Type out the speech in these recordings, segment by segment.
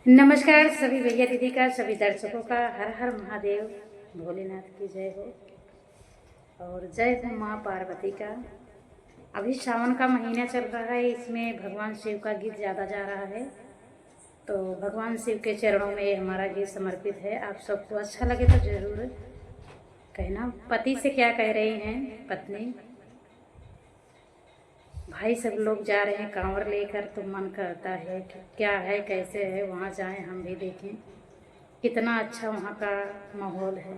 नमस्कार सभी भैया दीदी का, सभी दर्शकों का हर हर महादेव, भोलेनाथ की जय हो और जय हो माँ पार्वती का। अभी सावन का महीना चल रहा है, इसमें भगवान शिव का गीत ज़्यादा जा रहा है, तो भगवान शिव के चरणों में ये हमारा गीत समर्पित है। आप सबको अच्छा लगे तो ज़रूर कहना। पति से क्या कह रही हैं पत्नी, भाई सब लोग जा रहे हैं कांवर लेकर, तो मन करता है कि क्या है कैसे है, वहाँ जाएं हम भी देखें कितना अच्छा वहाँ का माहौल है।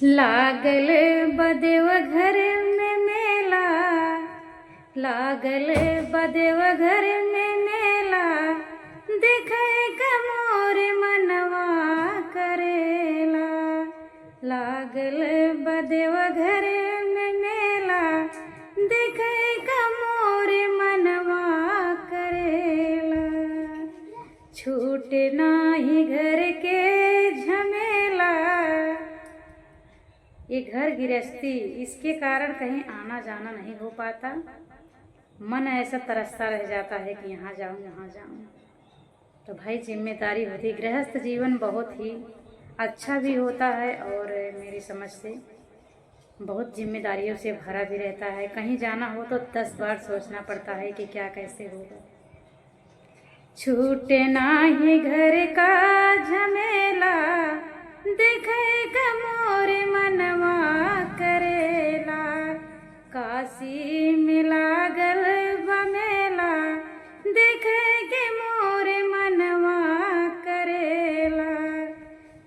लागल बदेव घर में मेला, लागल बदेव घर में मेला, देखे का मोर मनवा करेला। लागल बदेव घर में मेला, देखे का मोर मनवा करेला। छूट नाही घर के झमेला, ये घर गृहस्थी, इसके कारण कहीं आना जाना नहीं हो पाता। मन ऐसा तरसता रह जाता है कि यहाँ जाऊँ यहाँ जाऊँ। तो भाई जिम्मेदारी होती, गृहस्थ जीवन बहुत ही अच्छा भी होता है और मेरी समझ से बहुत जिम्मेदारियों से भरा भी रहता है। कहीं जाना हो तो 10 बार सोचना पड़ता है कि क्या कैसे होगा। छूटे नाही घर का झमेला, देखे का मोर मनवा करेला। काशी में लागल बमेला, देखे के मोर मनवा करेला।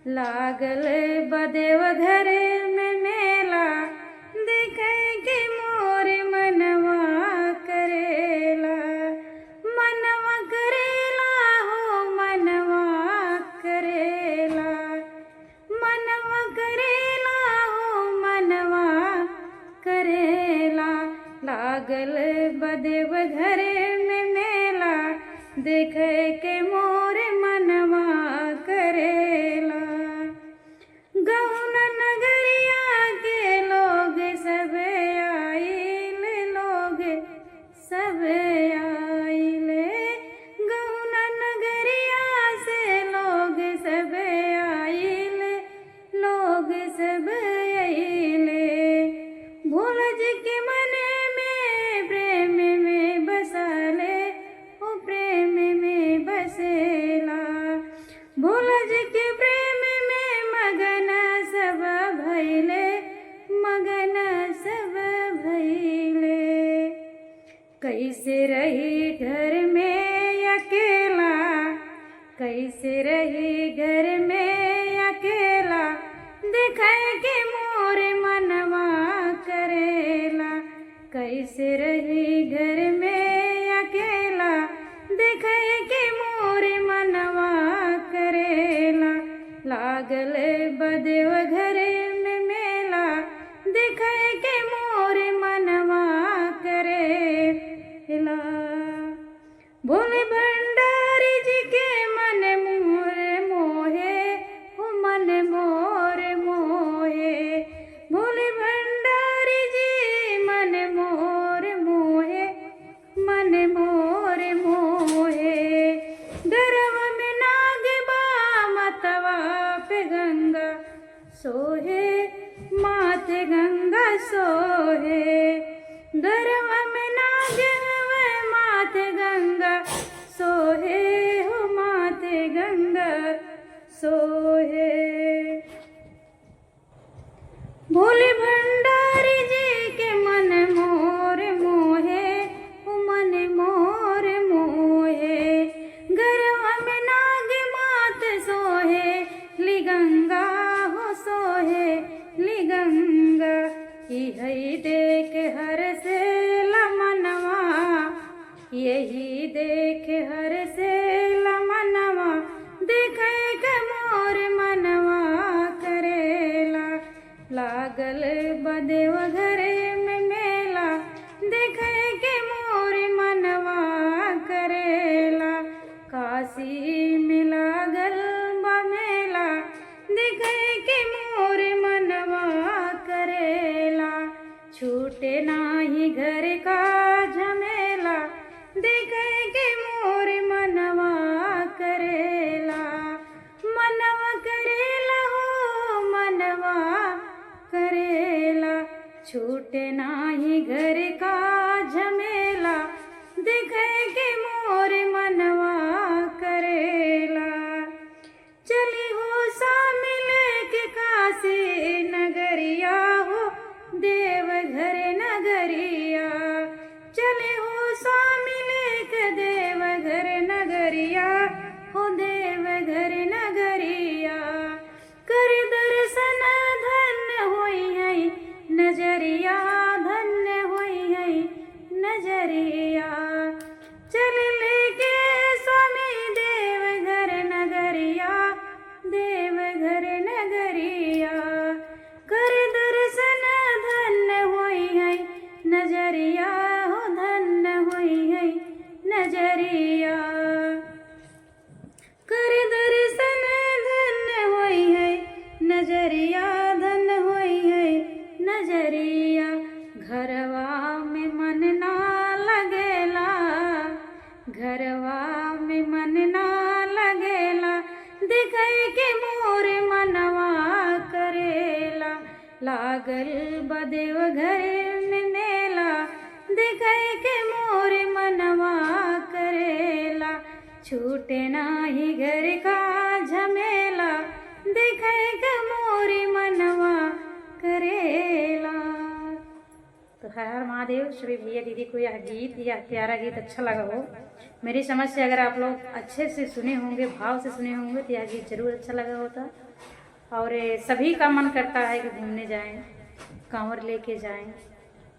लागल बदेव घर में मेला, देखे के मोर मनवा करेला। मनवा करेला हो मनवा करेला, मनवा करेला हो मनवा करेला। लागल बदेव घर में मेला, देखे के मोर मनवा करेला। गौना नगरिया के लोग सब आइल, लोग सब आइल। गौना नगरिया से लोग सब आइल, लोग सब आइले। भोला जी के मन में प्रेम में बसले, ओ प्रेम में बसेला। भोला जी के प्रेम में मगन सब भैले, मगन सब भैले। कैसे रही घर में अकेला, कैसे रही घर में अकेला, देखे के मोर मनवा करेला। कैसे रही घर में अकेला, देखे के मोर मनवा करेला। लागल बदेव घर में मेला, देखे के मोर मनवा करेला। भोले भंडारी जी के मन मोर मोहे, ओ मन मोर मोहे। भोले भंडारी जी मन मोर मोहे, मन मोर मोहे। गरव में नाग बा मतवा पे गंगा सोहे, माथे गंगा सोहे। गरव में नाग हवे माथे गंगा सोहे, हो माथे गंगा सोहे। भोले भंडारी जी के मन मोर मोहे, ओ मन मोर मोहे। गरव में नाग मात सोहे, ली गंगा हो सोहे ली गंगा। यही देख हर से लमनवा, यही देख हर से लमनवा, देखे के मोर मनवा करेला। लागल देखे के मोर मनवा करेला। चली हो शामिल के काशी नगरिया हो देवघर नगरिया। चले हो शामिल के देवघर नगरिया हो देवघर नगरिया। कर दर्शन धन्य होई है नजरिया, धन्य होई है नजरिया। चल लेके स्वामी देवघर नगरिया, देवघर नगरिया। कर दर्शन धन्य होई है नजरिया हो धन्य होई है नजरिया। कर दर्शन धन्य होई है नजरिया, धन होई है नजरिया। घरवा में मन ना लगेला, घरवा में मन ना लगेला। देखे के मोर मनवा करेला। लागल बदेव घर में मेला, देखे के मोर मनवा करेला। छूटे नाही घर का झमेला, देखे के मोर मनवा करेला। तो हर हर महादेव। सभी भैया दीदी को यह गीत, यह प्यारा गीत अच्छा लगा हो, मेरी समझ से अगर आप लोग अच्छे से सुने होंगे, भाव से सुने होंगे, तो यह गीत ज़रूर अच्छा लगा होता। और सभी का मन करता है कि घूमने जाएं, कांवर लेके जाएं,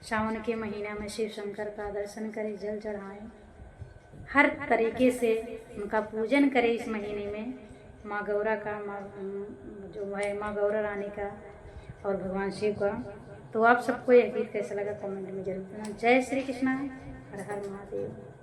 सावन के महीना में शिव शंकर का दर्शन करें, जल चढ़ाएं, हर तरीके से उनका पूजन करें। इस महीने में माँ गौरा का, माँ जो है माँ गौरा रानी का और भगवान शिव का। तो आप सबको यह गीत कैसा लगा कमेंट में जरूर बताना। जय श्री कृष्णा, हर हर महादेव।